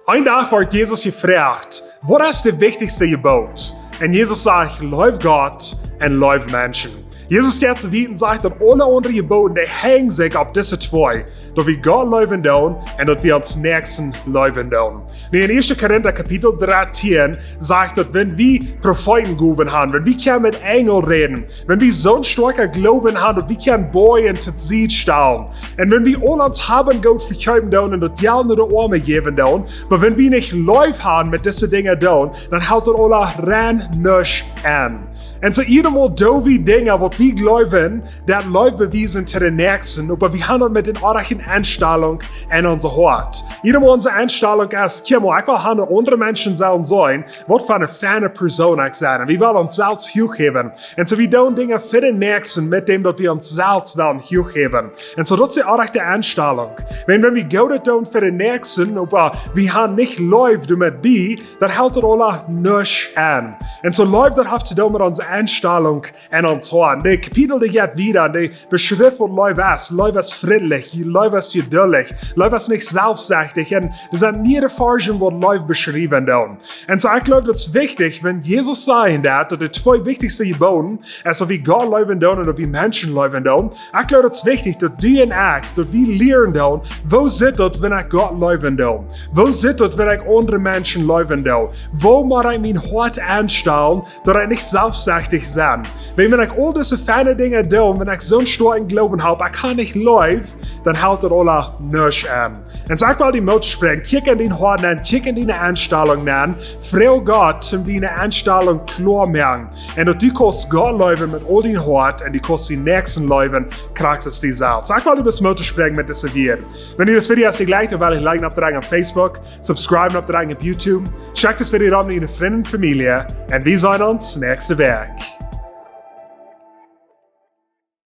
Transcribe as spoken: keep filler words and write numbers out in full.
Een Dach woat Jesus jefroacht: "Waut es daut wichtichste Jeboot?" Un Jesus sajcht: "Leew Gott un leew Menschen." Jesus jeft to weeten, sajcht, daut aule aundre Jeboten, dee henjen sikj opp dise twee: daut wie Gott leewen doonen un daut wie onsen Näakjsten leewen doonen. Nu, en Ieeschte Korinta Kapitel dartieen sajcht, daut wan wie Profeetengowen haben, wan wie kjennen met Enjel räden, wan wie soon stoakjen Gloowen haben, daut wie kjennen Boajen to Sied stalen, un wan wie aul ons Hab un Goot vekjeepen doonen un daut Jelt no de Oame jäwen doonen, oba wan wie nich Leew haben met dise Dinja doonen, dan helt daut aula rein nuscht aun. Un soo, jiedatmol doo wie Dinja, waut wie jleewen, daut Leew bewiesen to dän Näakjsten, oba wie haben daut met eene orrajchte Enstalunk en ons Hoat. Jiedatmol onse Enstalunk es: "Kjikj mol, ekj well haben, daut aundre Menschen sellen seenen, waut fa eene feine Persoon ekj sie." Un wie wellen ons selfst huach häwen. Un soo, wie doonen Dinja fa dän Näakjsten met däm, daut wie ons selfst wellen huach häwen. Un soo, daut es de orrajchte Enstalunk. Wan, wan wie Goodet doonen fa dän Näakjsten, oba wie haben nich Leew doamet bie, dan helt daut aula nuscht aun. Un soo, Leew, daut haft to doonen met onse Enstalunk en ons Hoat. De Kapitel, dee jeit wieda, dee beschrift, waut Leew es. Leew es frintlich, Leew es jeduldich, Leew es nich selfstsichtich. Un doa sent mea Varschen, waut Leew beschriewen doonen. Un soo, ekj jleew, daut es wichtich, wan Jesus sajcht daut, daut de twee wichtichste Jeboten es, daut wie Gott leewen doonen un daut wie Menschen leewen doonen. Ekj jleew, daut es wichtich, daut du un ekj, daut wie lieren doonen, woo sitt daut, wan ekj Gott leewen doo? Woo sitt daut, wan ekj aundre Menschen leewen doo? Woo mott ekj mien Hoat enstalen, daut ekj nich selfstsichtich sie? Wan, wan ekj aul dise feine Dinja doo, wan ekj soon stoakjen Gloowen hab, ekj hab nich Leew, dan helt daut aula nuscht aun. Un soo, ekj well die Moot spräakjen: kjikj en dien Hoat nenn, kjikj en diene Enstalunk nenn, froag Gott, om diene Enstalunk kloa moaken. Un daut du kaust Gott leewen met aul dien Hoat un du kaust dien Näakjsten leewen, krakjt aus die selfst. Soo, ekj well die bloos Moot spräakjen met dise Wieed. Wan die daut Video jefelt, dan well die liken oppdrekjen opp Facebook, subscribe oppdrekjen opp YouTube, schekj daut Video rom no diene Frind un Famielje, un wie seenen ons näakjste Wäakj.